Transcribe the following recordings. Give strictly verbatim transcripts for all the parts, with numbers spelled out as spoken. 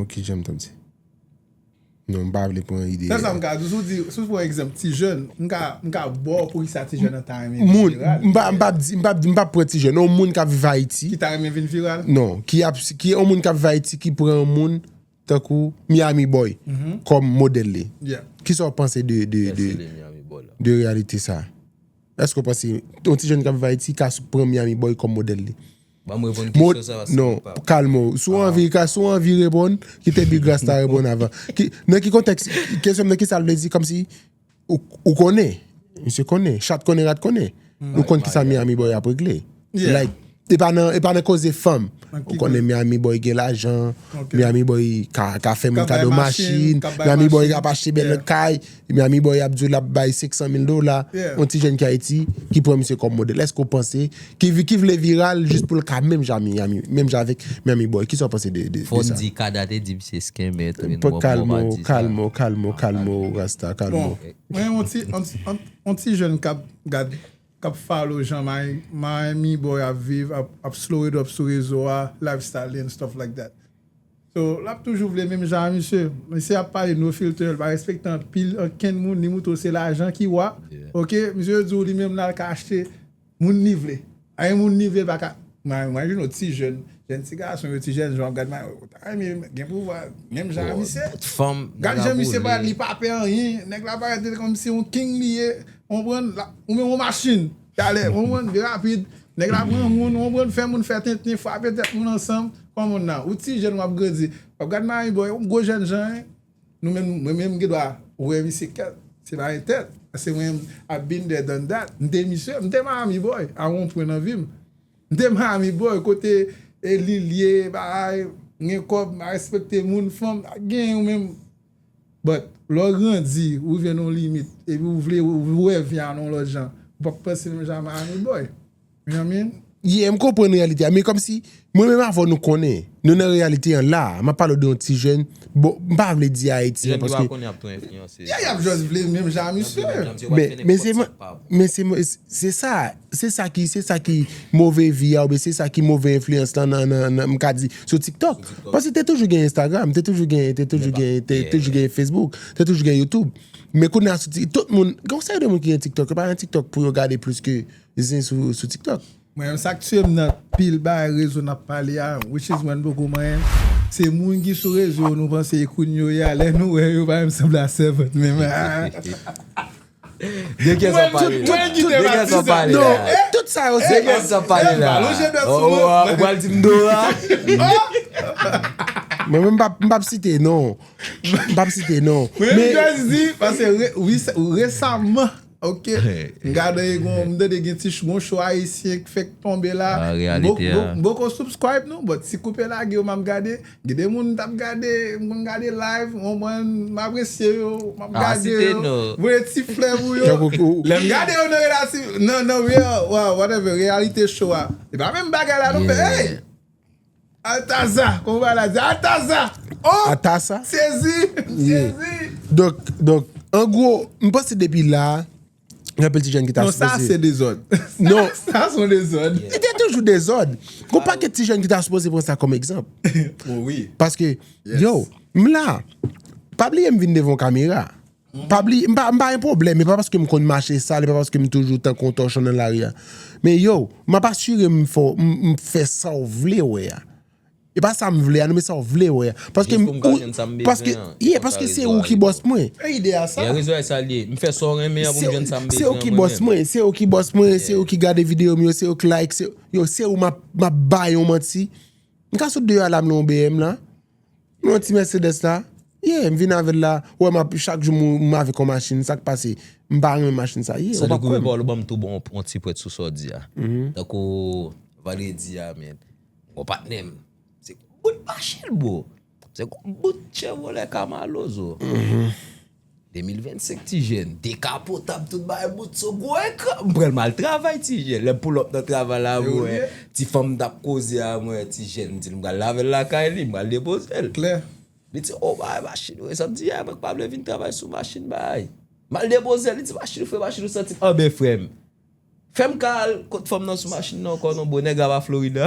Bon, ki jan m t ap di? Non, m pa vle pran ide. Se sa m ka di. Si w di, si w pran egzanp ti jèn, m ka, m ka ba w poukisa ti jèn nan ta renmen vin Moun, viral. M pa, m pa di, m pa, m pa pran ti jèn. Yon moun k ap viv Ayiti. Ki ta renmen vin viral? Non, ki ap, ki yon moun k ap viv Ayiti ki pran yon moun tankou Miami Boy kòm modèl li. Yeah. Kisa w panse de, de, de, Kèsyon de Miami Boy la. de reyalite sa? Èske w panse yon ti jèn k ap viv Ayiti ka pran Miami Boy kòm modèl li? Ban m reponn Mod, kesyon sa paske non, kalme w. Si w anvi, ka, si w anvi reponn, kite Big Rasta reponn avan. Ki, nan ki kontèks, kesyon nan ki sa l vle di, kòmsi ou, ou konnen, misye konnen, chat konnen, rat konnen. Nou konn kisa Miami Boy ap regle. Yeah. Like, e pa nan, e pa nan koze fanm. Nan ki Ou konnen Miami Boy gen lajan, Ok. Miami Boy ka, ka fè moun Ka bay kado machin, machin, ka bay Miami Boy machin. Ka achte bèl Yeah. kay, Miami Boy ap di w l ap bay senk san mil dola, Yeah. yon ti jèn ki Ayiti, ki pran misye kòm modèl. Èske w panse, ki, vi- ki vle viral jis pou l ka menm jan Miami, menm jan avèk Miami Boy? Kisa w panse de, de, de Fò n sa? Di Kada te di misye scammer tou. Pa kalme w, kalme w, kalme w, kalme w, Rasta, kalme w. Bon, mwen, yon ti, yon ti, yon, yon ti jèn k ap gad, k ap follow jan Miami, Miami Boy ap viv, ap, ap slow it up sou rezo a, lifestyle li and stuff like that. So, l ap toujou vle menm jan a misye. Misye ap pale no filter, l pa respekte anpil, ankenn moun, li moutre w se lajan ki wa. Yeah. Ok, misye di w li menm l al ka achte moun li vle. Ay moun li vle pa ka. Mwen, mwen, yon ti jèn, jèn ti gason, yon ti jèn, jan w ap gad, mwen, ou ta renmen gen pouvwa, menm jan a misye. Tout fanm. Gad jan misye parèt, li pa pè anyen. Nèg la parèt kòmsi yon king li ye. Ou konprann? Ou menm yon machin. Talè, ou konprann? Li rapid. Nèg la pran moun, ou konprann? Fè moun fè tenten, frape tèt moun ansanm. Kòman w nan? Ou ti jèn, w ap grandi. W ap gad Miami Boy, yon gwo jèn jan, hein? Nou menm, mwen menm, m gen dwa wè misye kèt. Se pa yon tèt. Paske mwen, I've been there, done that. M te misye, m te Miami Boy, a yon pwen nan vi m. M te Miami Boy, kote e Lilye, bagay, m gen kòb, m pa respekte moun, fanm, pa gen ou menm. But, lè w grandi, ou rive nan yon limit, epi ou vle, ou vle wè vi a nan yon lòt jan, ou p ap panse menm jan a Miami Boy. You know what I mean? Yeah, m konprann reyalite a, men kòmsi, mwen menm avè w nou konnen, nou nan reyalite an la, m ap pale w de yon ti jèn, bon, m pa vle di Ayiti, Jèn ki pa paske konnen ap tou enfliyanse. Yeah, y ap just vle menm jan a misye. Men, men se, men se, se sa, se sa ki, se sa ki move vi a, oubyen se sa ki move enfliyans lan nan, nan, nan, m ka di, sou TikTok. Paske te toujou gen Instagram, te toujou gen, te toujou gen, te toujou gen Facebook, te toujou gen YouTube. Men kounye a sou Tik-, tout moun, gen yon seri de moun ki gen TikTok, yo pa gen TikTok pou yo gade plis ke zen sou, sou TikTok. Mwen menm sa k tiye m nan pil bagay rezo n ap pale a, which is mwen m poko manyen. Se moun ki sou rezo nou panse e queen yo ye a, lè nou wè yo pa menm sanble a sèvant menm. De kiyès w ap pale la? De kiyès w ap pale Non, la? Tout sa yo se De kiyès w ap pale la? Lonje dwèt sou Oh, mwen. oh, ou pral di m Dora? Mwen menm m p ap, m p ap site non. M p ap site non. Mwen menm Men just di, paske re, wi, resaman, ok, m gade gon, m tande gen ti ch-, gon show ayisyen k fèk tonbe la. Ah, reyalite a. M poko subscribe non, but si koupe lage yo m ap gade. Gen de moun m t ap gade, m konn gade live, ou konprann, m apresye yo, m ap Ah, gade site yo. Non. Voye ti flè pou yo. Tankou ou- Lè m gade yo nan relasi-, nan, nan real, wa-, whatever, reyalite show a. E pa menm bagay la non, men hey! Altaza, kòman w la di? Altaza! Oh! Atasa? Sezi! Yeah. Sezi! Donk, donk, an gwo, m panse depi la, gen anpil ti jèn ki ta Non, sa sipoze se dezòd. Non. Sa se yon dezòd. Li te toujou dezòd. Gon pakèt ti jèn ki ta sipoze pran sa kòm egzanp. Oh wi. Paske, Yes. yo, m la. Pa bliye m vin devan yon kamera. Pa bliye, m pa, m pa gen pwoblèm, e pa paske m konn mache sal, e pa paske m toujou tankou yon tòchon nan lari a. Men yo, m ap asire m fè, m, m fè sa w vle wè a. E pa sa m vle a, non, men sa w vle wè a. Paske Jis pou m ka jwenn sa m bezwen paske, an. Yeah, Konsa paske se rezo ou a ki ye. Bòs mwen. E ide a sa. Yeah, rezo a sa l ye. M fè sa w renmen an pou m jwenn sa m bezwen. Se ou ki bòs mwen, se ou ki bòs mwen, se ou ki gade videyo m yo, se ou ki like, se, yo, se ou m ap, m ap bay yon manti. M ka sot deyò a la, m nan yon B M la. M nan yon ti Mercedes la. Yeah, m vin avè l la. Wè, m ap, chak jou m, m avèk yon machin, sa k pase? M pa renmen machin sa. Yeah, San ou p ap dekoupe kwè m. Pawòl ou ban m tou bon yon ti pwent sou sa w di a. Tankou vandredi a, men. Bon, patnè m. Se bout machin, bro. Se gon bout Chevrolet Camaro, zo. De mil vennsenk, ti jèn. Dekapotab, tout bagay bout so gwo ekran. M pral mal travay, ti jèn. Lè m pull up nan travay la, mwen wè ti fanm m t ap koze a, mwen wè ti jèn. M di l m pral lave l lakay li, m pral depoze l. Klè. Li di, "O, bagay machin, wi." Sa m di, "A, mwen k pa vle vin travay sou machin, bagay." M al depoze l, li di, "Machin ou fre, machin ou santi." Anben, frè m. Fè m ka al kot fanm nan sou machin nan ankò non, bro, nèg la pa Florida.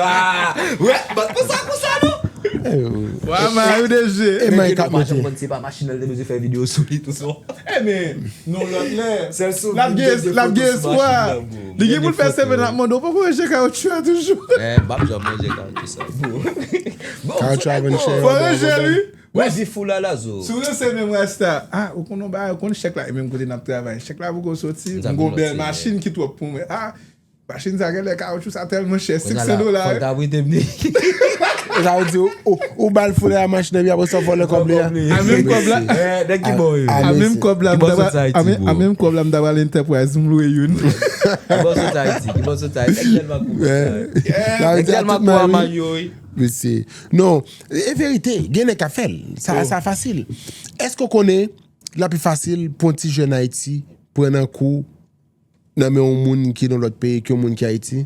Ah, wè, bat pou sa, pou sa, non? Wa ma yo de je. E may kap Machin mete. Konn se pa machin nan l te bezwen fè videyo sou li tou son. E men, non lòt lè. Sèl sou L ap gen l ap gen espwa. Li gen pou l fè semen l ap mande w poko ranje kawoutchou a toujou. Eh, m p ap janm ranje kawoutchou sa. Bon, Kawoutchou a vann chè. Fò ranje li. Mwen di fou la lazo. Si w ranje menm rasta. Ah, ou konn yon bagay, ou konn chèk la, e menm kote n ap travay. Chèk la poko soti, Sa m gon vin bèl lòt machin ki twòp pou mwen. Ah, machin sa genlè kawoutchou sa tèlman chè, Kounye a senk san la, dola. Fò ta prete m li. Sa vle di ou, ou, ou ba l foulè a machin epi apre sa w vòlè kòb li a. A menm kòb la. Eh, nèg ki bò yo? Ah, A menm mesi. kòb la, m Ki bò ta sot sa Ayiti, a menm- bro? A menm kòb la, m ta pral Enterprise, m lwe youn. Ki bò sot sa Ayiti? Ki bò sot sa Ayiti? Nèg tèlman kou. Sa vle Nèg di a tèlman tout kou a mari. Mayo, wi. Mesi. Non, e verite, gen nèg k ap fè l. Sa, sa fasil. Èske w konnen l ap pi fasil pou yon ti jèn Ayiti pran nan kou nan men yon moun ki nan lòt peyi ke yon moun ki Ayiti?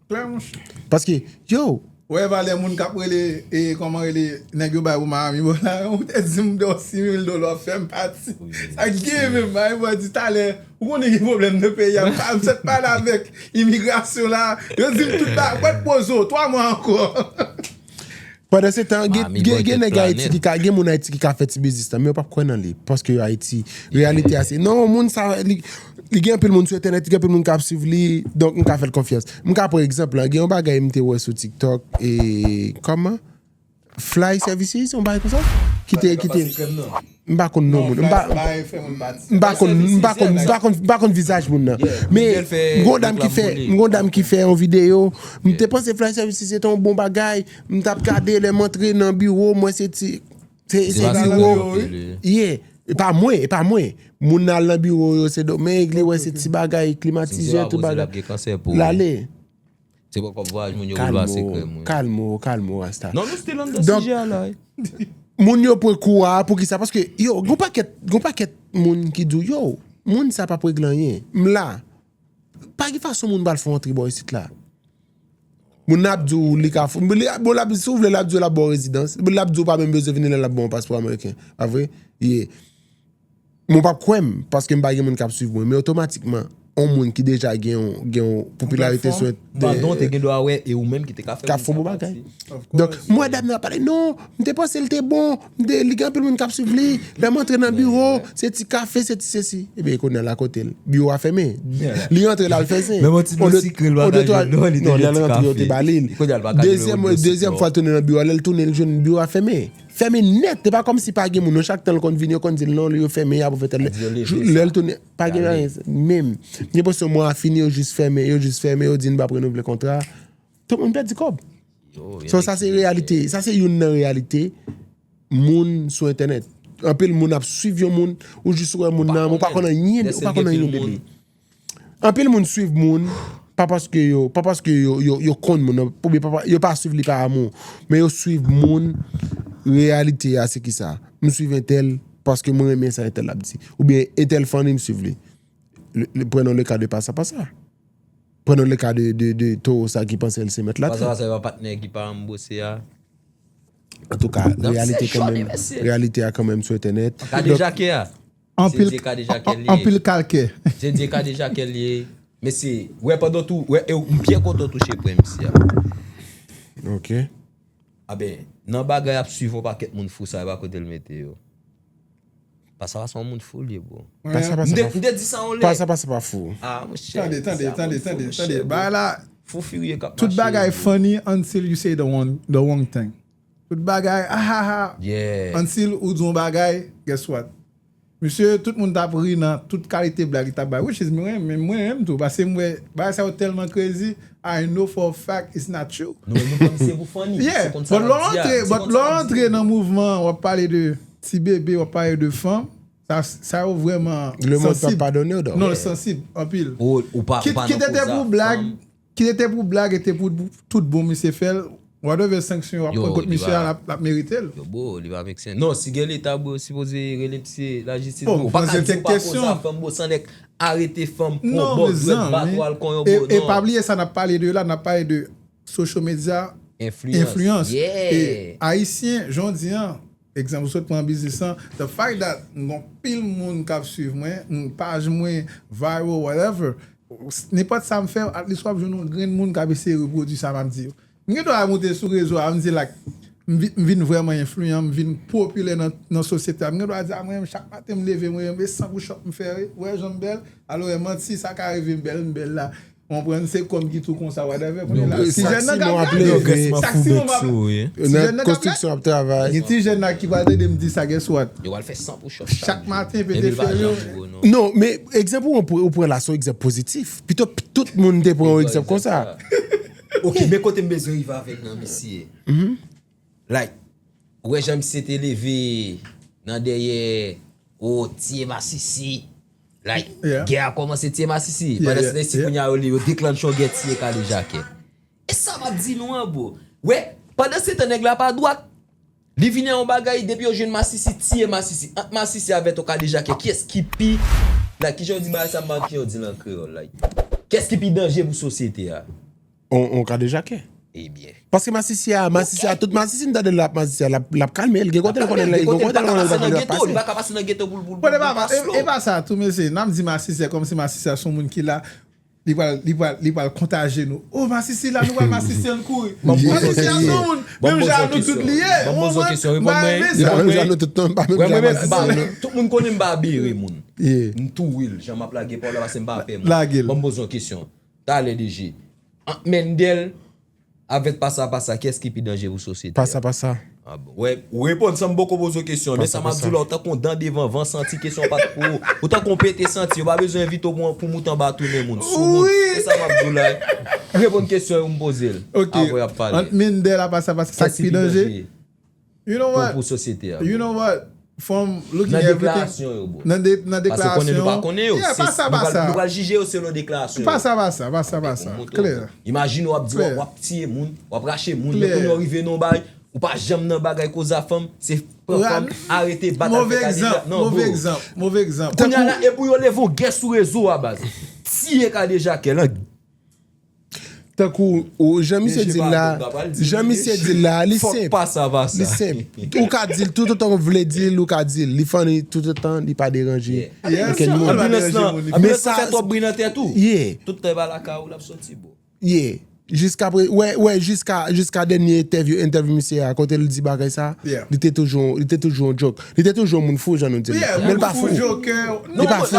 Klè, monchè. Paske, yo, Wè valè moun k ap rele, e kòman rele, nèg yo bay pou Miami, bon la, ou te di m dò sis mil dola w fè m pati. Sa gen menm, Miami, mwen di talè, ou konnen gen pwoblèm nan peyi a, m pa, m sot pale avèk imigrasyon la, yo di m tout ba, mwen poze w, twa mwa ankò. Pandan se tan, gen, Miami gen, boy gen tout nèg Ayiti planèt. Ki ka, gen moun Ayiti ki ka fè ti biznis la, men yo p ap kwè nan li, paske yo Ayiti. Reyalite a se, non, moun sa, li, li gen anpil moun sou entènèt, li gen anpil moun k ap swiv li, donk m ka fè l konfyans. M ka pran egzanp la, gen yon bagay m te wè sou TikTok, e, kòman? Fly Services, yon bagay konsa? Ki te, ki te, m pa konn non moun. M pa, m pa konn, m pa konn, m pa konn, m pa konn vizaj moun nan. Men, m gon dam ki fè, m gon dam ki fè yon videyo, m te panse Fly Services se te yon bon bagay, m t ap gade lè m antre nan biwo, m wè se ti, se, se biwo. Yeah. E pa mwen, e pa mwen. Moun nan al nan biwo yo, se do, men li wè se ti bagay, klimatizè, tout bagay. L ale. Se pran kòb vwayaj moun yo pou l ba sekrè moun. Kalmo, kalmo, rasta. Non, nou still anndan sijè a la. Moun yo pran kou a, poukisa? Paske, yo, gon pakèt, gon pakèt moun ki di w, yo, moun sa p ap regle anyen. M la. Pa gen fason moun pral fè yon antre bò isit la. Moun nan ap di w li ka fou. Bon, l ap, si w vle, l ap di w l ap ba w rezidans. L ap di w pa menm bezwen vini la, l ap ba w yon paspò ameriken. Pa vre? Ye. Mwen p ap kwè m, paske m pa gen moun k ap swiv mwen. Men otomatikman, yon moun ki deja gen yon, gen yon popilarite sou Padon, te gen dwa wè, e ou menm ki te ka fè Ka fè bon bagay. Donk, m wè dam nan ap pale, non, m te panse l te bon, m te, li gen anpil moun k ap swiv li, lè m antre nan biwo, se ti kafe, se ti sesi. Ebyen, kounye a l akote l, biwo a fèmen. Li antre la, l fèmen. Menm yon ti dlo sikre, l pa ka jwenn, non, li te jwenn ti kafe. Dezyèm, dezyèm fwa l tounen nan biwo a, lè l tounen, l jwenn biwo a fèmen. Fèmen nèt, e pa kòmsi pa gen moun, non, chak tan l konn vini, yo konn di l, non, yo fèmen, y ap ouvè tèl lè. Lè l tounen, pa gen anyen, menm. Gen pwosyon mwa a fini, yo jis fèmen, yo jis fèmen, yo di n p ap renouvle kontra. Tout moun pèdi kòb. So, sa se reyalite. Sa se youn nan reyalite moun sou entènèt. Anpil moun ap swiv yon moun, ou jis wè moun nan, ou pa konn anyen, ou pa konn anyen de li. Anpil moun swiv moun, pa paske yo, pa paske yo, yo, yo konn moun nan, oubyen pa, yo pa swiv li pa amou, men yo swiv moun, reyalite a se kisa? M swiv entèl paske mwen renmen sa entèl ap di. Oubyen entèl funny, m swiv li. Prenons le cas de Pasa Pasa. Prenons le cas de, de, de Towo sa ki panse l se mèt la. Pasa Pasa se pa patnè ki pa anboche a. Antouka, reyalite kanmenm, reyalite a kanmenm sou entènèt. Kadejake a. Anpil, anpil kalkè. Se Dye kadejake l ye. Mesye, wè pandan tou, wè, e m byen kontan touche pwen misye a. Ok. Aben, nan bagay ap swiv yon pakèt moun fou sa, e pa kote l mete yo. Pasa Pasa se yon moun fou l ye, bro. Pasa Pasa pa fou. M te di sa yon lè. Pasa Pasa pa fou. Ah, monchè. Tande, tande, tande, tande, tande. Bagay la. Fou firye k ap mache. Tout bagay funny until you say the wrong, the wrong thing. Tout bagay, ah, ah, ah. Yeah. Until ou di yon bagay, guess what? Misye, tout moun t ap ri nan tout kalite blag li t ap bay. Which is, mwen, mwen, mwen menm tou. Paske m wè, bagay sa yo tèlman crazy, I know for a fact it's not true. Nou menm nou pran misye pou funny. Yeah, but lè w antre, but lè w antre nan mouvman, w ap pale de ti bebe, w ap pale de fanm, sa, sa yo vrèman sansib. Le monde pa padone w, non, sansib, anpil. Ou pa, ou pa nan koz a fanm. Kit e te pou blag, e te pou tout bon misye fè l, whatever sanksyon yo ap pran kont misye a, l ap, l ap merite l. Yo, bro, li pa make sense. Non, si gen leta, bro, sipoze rele misye lajistis, bro. Ou pa ka di ou pa koz a fanm, bro, san nèg arete fanm, pran bòdwèt, bat w al konyon, bro, non. E pa bliye sa n ap pale de la, n ap pale de social media influence. E Ayisyen, jan w di an, egzanp, ou sot pran biznis lan, the fact that m gen anpil moun k ap swiv mwen, m, paj mwen viral, whatever, nenpòt sa m fè, at least w ap jwenn yon grenn moun k ap eseye repwodui sa m ap di yo. M gen dwa moute sou rezo a, m di, like, m vi-, m vin vrèman enfliyan, m vin popilè nan, nan sosyete a. M gen dwa di, a, mwen menm, chak maten m leve, mwen menm, e san push up m fè, wi. Ou wè jan m bèl? Alò, e manti, sa ka rive m bèl, m bèl la. Konprann, se kòm ki tou konsa, whatever. Kounye la, ti jèn nan k ap gade. Sak ti mou m ap Ti jèn nan k ap gade. Gen ti jèn nan ki pral tande m di sa, guess what? Yo pral fè san push up chak maten, pete fè yo. Non, men egzanp ou, ou pran la, se yon egzanp pozitif. Pito tout moun te pran yon egzanp konsa. Ok, men kote m bezwen rive avèk nan misye. Like, ou wè jan misye te leve nan dèyè, o, tiye masisi. Like, gè a kòmanse tiye masisi. Pandan se tan isi kounye a yo li, yo deklanche yon gè tiye Kadejakè. E sa m ap di nou an, bro. Wè, pandan se tan nèg la pa dwat, li vini a yon bagay, depi yo jwenn masisi, tiye masisi. Ant masisi avèk yon Kadejakè, kiyès ki pi, like, kijan yo di bagay sa, m pa konn kijan yo di l an kreyòl, like. Kiyès ki pi danje pou sosyete a? On, on Kadejakè. Ebyen. Paske masisi a, masisi a, tout masisi m tande l ap masisi a, l ap, l ap kalme, l gen kote l konnen, l gen kote l konnen l ap pase. Li pa ka pase nan geto pou l, pou l, pou l pa slow. E pa sa tou, mesye, n ap di masisi a kòmsi masisi a se yon moun ki la, li pral, li pral, li pral kontaje nou. O, masisi la, nou pral masisi, ann kouri. Masisi a se yon moun, menm jan nou tout li ye. Ban m poze w kesyon, reponn mwen. Li pa menm jan nou tout non, pa menm jan masisi non. Tout moun konnen m pa bere moun. M tou real, jan m ap lage pawòl la, paske m pa pè moun. Ban m poze w kesyon. Talè, D J. Ant Mendel avèk Pasa Pasa, kiyès ki pi danje pou sosyete a? Pasa Pasa. Ah bon. Wè, ou reponn san m poko poze w kesyon. Men sa m ap di w la, ou tankou yon dan devan van, santi kesyon pa t pou ou. Ou tankou yon pete santi, yo pa bezwen envite w pou, pou moute anba tou nen moun. Sou moun. Se sa m ap di w la. Reponn kesyon yo m poze l. Avan y ap pale. Ant Mendel a Pasa Pasa, sa k pi danje? You know what? Pou, pou sosyete a. You know what? From looking everything. Nan deklarasyon yo, bro. Nan de-, nan deklarasyon yo. Paske konnen nou pa konnen yo. Yeah, Pasa Pasa. Nou pral jije yo selon deklarasyon yo. Pasa Pasa, Pasa Pasa. Klè. Imajine w ap di w ap tiye moun, w ap rache moun, men kounye a w rive nan yon bagay, ou pa janm nan bagay koz a fanm, se pran fanm, arete, bat, al fè Kadeja. Non, bro. Move egzanp, move egzanp. Kounye a la, e pou yo leve yon gè sou rezo a, baz. Tiye Kadeja kè lan. Tankou, ou, jan misye di l la, jan misye di l la, li senp. Li senp. Ou ka di l toutotan ou vle di l, ou ka di l. Li funny toutotan, li pa deranje okenn moun. Anbilans lan, anbilans lan fè twòp bri nan tèt ou. Tout tan e pa lakay ou l ap soti, bro. Yeah. Jiska pre-, wè, wè, jiska, jiska dènye entèvyou, entèvyou misye a, kote l di bagay sa, li te toujou, li te toujou yon joke. Li te toujou yon moun fou, jan nou di l. Men l pa fou. Li pa fou.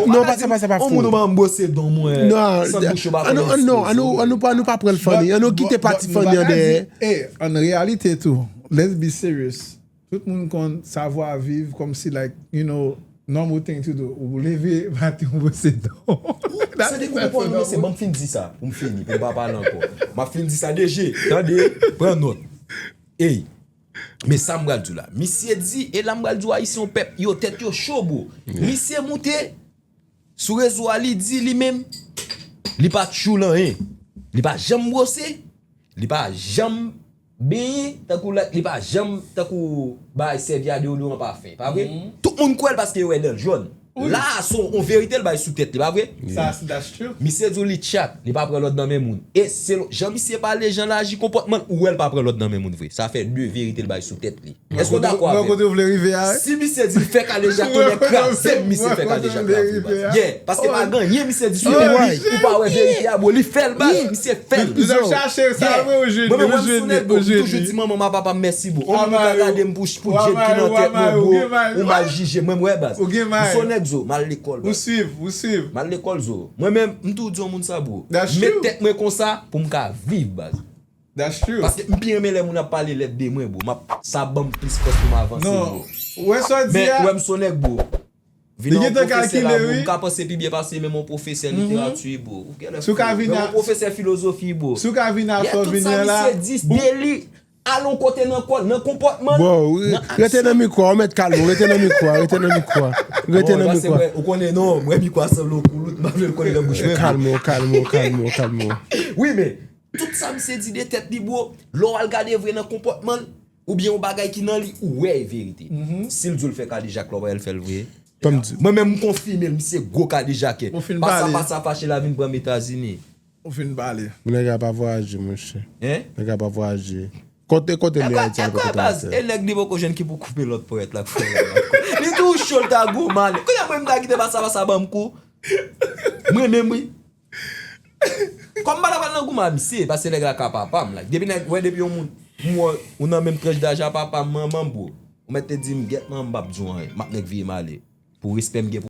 Non, pa sa, pa sa, pa fou. Yon moun ou pa anbose don mwen. Non, san bouch ou pa konnen. Non, an nou, an nou pa, nou pa pran l funny. An nou kite pati funny an dèyè. E, an reyalite tou, let's be serious. Tout moun konn savoir vivre comme si, like, you know, normal thing to do. Ou leve maten, ou bwose don. Sa depi ou konn mesye, ban m fin di sa, pou m fini, pou m pa pale ankò. M ap fin di sa, D J, tande, pran nòt. Ey, men sa m pral di w la. Misye di, e la m pral di w, Ayisyen yon pèp, yo, tèt yo cho, bro. Misye moute sou rezo a, li di li menm, li pa tchoul anyen. Li pa janm bwose, li pa janm benyen, tankou lòt, li pa janm, tankou, bay sèvi a deodoran pafen, pa vre? Tout moun kwè l paske yo wè dan l jòn. La a, se yon verite l bay sou tèt li, pa vre? Misye di w li tchat, li pa pran lòd nan men moun. E se jan misye pale, jan l aji, konpòtman l, ou wè l pa pran lòd nan men moun vre. Sa fè de verite l bay sou tèt li. Èske w dakò avè m? Si misye di l fè Kadeja, tonnè kraze m, misye fè Kadeja kraze m, baz. Yeah, paske pa gen anyen misye di sou tèt li, ou pa wè verite a, bro, li fè l, baz, misye fè l. Yeah. Mwen menm, mwen m sou nèg, bro, m toujou di manman m ak papa m mèsi, bro. Yon moun ka gade m pou, pou djed ki nan tèt mwen, bro, ou mal jije, mwen m wè, baz. M sou nèg, zo, m al lekòl, baz. M al lekòl, zo. Mwen menm, m toujou di yon moun sa, bro. Met tèt mwen konsa pou m ka viv, baz. Paske m pi renmen lè moun ap pale lèd de mwen, bro. M ap, sa ban m plis fòs pou m avanse, bro. Men, ou wè m sou nèg, bro. Vin yon pwofesè la, bro, m ka panse pi byen pase menm yon pwofesè literati, bro. Ou genlè fou. Menm yon pwofesè filozofi, bro. Si w ka vin a sa w vin nan la, tout sa misye di de li, al yon kote nan kò l, nan konpòtman l. Bon, rete nan mikwo a, ou mèt kalme w, rete nan mikwo a, rete nan mikwo a. Rete nan mikwo a. Ou konnen non, mwen mikwo a sanble yon koulout, m pa vle l kole nan bouch mwen. Kalme w, kalme w, kalme w, kalme w. Wi, men, tout sa misye di de tèt li, bro, lè w al gade vre nan konpòtman l, oubyen yon bagay ki nan li, ou wè e verite. Si l di w l fè kadejak, lè w wè l fè l vre. Mwen menm m konfime l, misye gwo kadejakè. Pasa pasa fache la vin pran m Etazini. Ou fin pale. Nèg la pa vwayaje, monchè. Hein? Nèg la pa vwayaje. Kote, kote li a, Etazini, kote li a? E nèg li poko jwenn ki pou koupe lòt ponyèt la k fè la. Li tou cho l ta gwo male. Kounye a mwen m ta kite pasa pasa ban m kou. Mwen menm wi. Kòm m pa ta pral nan goumen a misye, paske nèg la ka papa m la. Depi nèg, wè depi yon moun, m wè ou nan menm tranch daj a papa m, manman m, bro. Ou mèt te di m, gèt manman m, m p ap di w anyen. M ap nèk veye m ale. Pou respè m gen